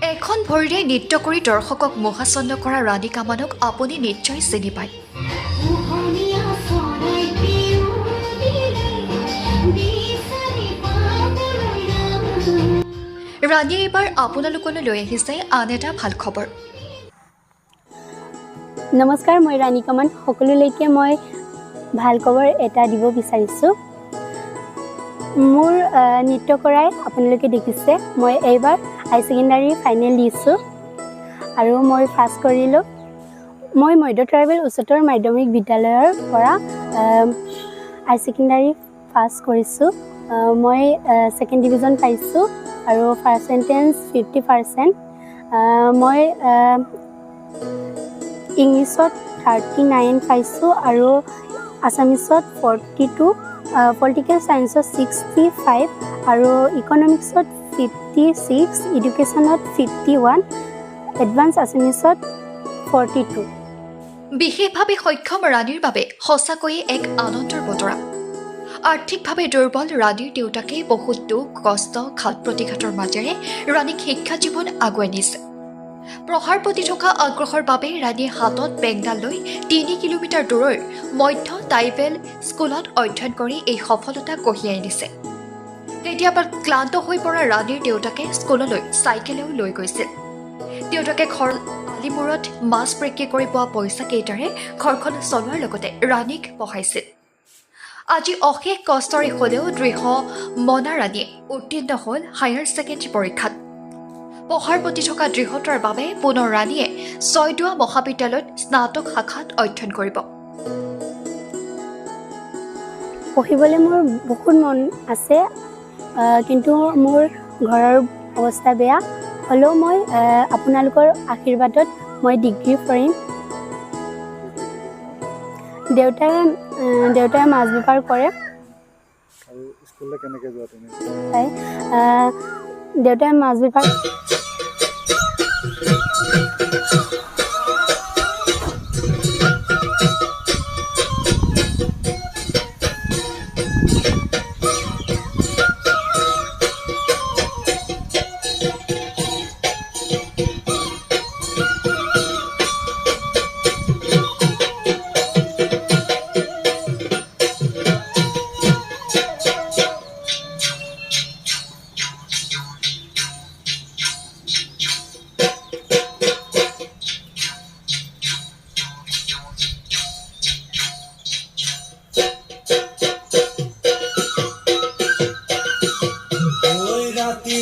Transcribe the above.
এখন ভৰিৰে নৃত্য কৰি দৰ্শকক মোহাচ্ছন্ন কৰা ৰাণী কামানক আপুনি নিশ্চয় চিনি পায়। পোহনীয়া চৰাই পিউ দিলে বিচাৰি পাবলৈ নাই। ৰাণীয়ে এইবাৰ আপোনালোকলৈ লৈ আহিছে আন এটা ভাল খবৰ। নমস্কাৰ, মই ৰাণী কামান। সকলোলৈকে মই ভাল খবৰ এটা দিব বিচাৰিছোঁ। মোৰ নৃত্য কৰাই আপোনালোকে দেখিছে। মই এইবাৰ হাই ছেকেণ্ডাৰী ফাইনেল দিছোঁ আৰু মই পাছ কৰিলোঁ। মই মধ্য ট্ৰাইবেল উচ্চতৰ মাধ্যমিক বিদ্যালয়ৰ পৰা হাই ছেকেণ্ডাৰী পাছ কৰিছোঁ। মই ছেকেণ্ড ডিভিজন পাইছোঁ আৰু পাৰ্চেণ্টেজ 50%। মই ইংলিছত 39 পাইছোঁ আৰু আছামিছত 42, পলিটিকেল ছায়েন্সত 65 আৰু ইকনমিক্সত 56, এডুকেশ্যনত 51, এডভান্স আছামিছত 42। বিশেষভাৱে সক্ষম ৰাণীৰ বাবে সঁচাকৈয়ে এক আনন্দৰ বতৰা। আৰ্থিকভাৱে দুৰ্বল ৰাণীৰ দেউতাকে বহুত দুখ কষ্ট, ঘাত প্ৰতিঘাতৰ মাজেৰে ৰাণীক শিক্ষা জীৱন আগুৱাই নিছে। পঢ়াৰ প্ৰতি থকা আগ্ৰহৰ বাবে ৰাণীয়ে হাতত বেংডাল লৈ 3 কিলোমিটাৰ দূৰৈৰ মধ্য টাইবেল স্কুলত অধ্যয়ন কৰি এই সফলতা কঢ়িয়াই আনিছে। কেতিয়াবা ক্লান্ত হৈ পৰা ৰাণীৰ দেউতাকে স্কুললৈ চাইকেলেও লৈ গৈছিল। দেউতাকে ঘৰ আলিমূৰত মাছ বিক্ৰী কৰি পোৱা পইচাকেইটাৰে ঘৰখন চলোৱাৰ লগতে ৰাণীক পঢ়াইছিল। আজি অশেষ কষ্টৰে হ'লেও দৃঢ় মনা ৰাণীয়ে উত্তীৰ্ণ হ'ল হায়াৰ ছেকেণ্ডেৰী পৰীক্ষাত। পঢ়াৰ প্ৰতি থকা দৃঢ়তাৰ বাবে পুনৰ ৰাণীয়ে ছয়দুৱা মহাবিদ্যালয়ত স্নাতক শাখাত অধ্যয়ন কৰিব। পঢ়িবলৈ মোৰ বহুত মন আছে, কিন্তু মোৰ ঘৰৰ অৱস্থা বেয়া। হ'লেও মই আপোনালোকৰ আশীৰ্বাদত মই ডিগ্ৰী পঢ়িম। দেউতাই মাছ বেপাৰ কৰে। আৰু স্কুললৈ কেনেকৈ যোৱা তুমি? হয়, দেউতাই মাছ বেপাৰ ঐ ৰাতি।